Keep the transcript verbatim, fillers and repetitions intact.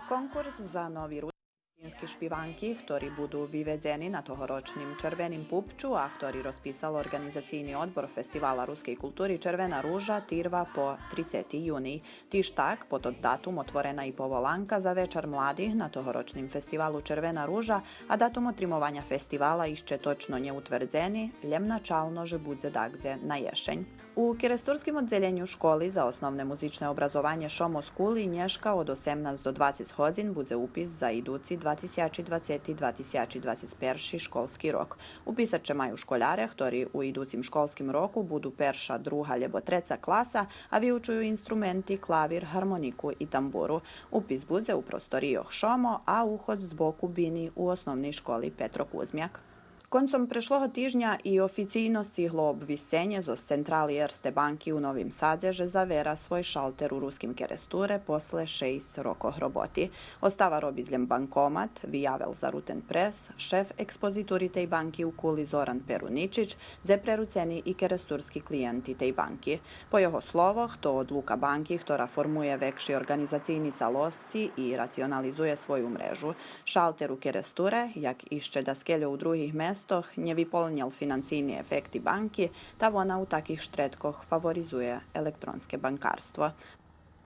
Конкурс за нови ру- Рускински шпиванки, хтори буду виведзени на тогорочним Червеним пупчу, а хтори розписал Орґанизацийни одбор Фестивала рускей култури Червена ружа, тирва по трицети юний. Тиж так, по тот датум отворена и поволанка за Вечар младих на тогорочним фестивалу Червена ружа, а датум отримованя фестивала ище точно нє утвердзени, лєм начално же будзе дагдзе на єшень. У керестурским оддзелєню школи за основне музичне образованє Шомос Кули нєшка од осемнац до двацец годзин будзе упис за идуци два тисячи двацети, два тисячи двацец перши школски рок. Уписац ше маю школяре хтори у идуцим школским року буду перша, друга лєбо треца класа, а виучую инструменти клавир, гармонику и тамбуру. Упис будзе у просторийох Шомо, а уход з боку бини у Основней школи Петро Кузмяк. Концом прешлого тижня и официйно сцигло обвисценє зоз централи Ерсте банки у Новим Садзе же завера свой шалтер у Руским Керестуре после шейсц рокох роботи. Остава робиц лєм банкомат, виявел за Рутен прес шеф експозитури тей банки у Кули Зоран Перуничич, дзе преруцени и керестурски клиєнти тей банки. По його словох, то одлука банки хтора формує векши орґанизацийни цалосци и рационализує свою мрежу. Шалтер у Керестуре, як ище даскельо у других местох, нє виполнєл финансийни ефекти банки, та вона у таких штредкох фаворизує електронске банкарство.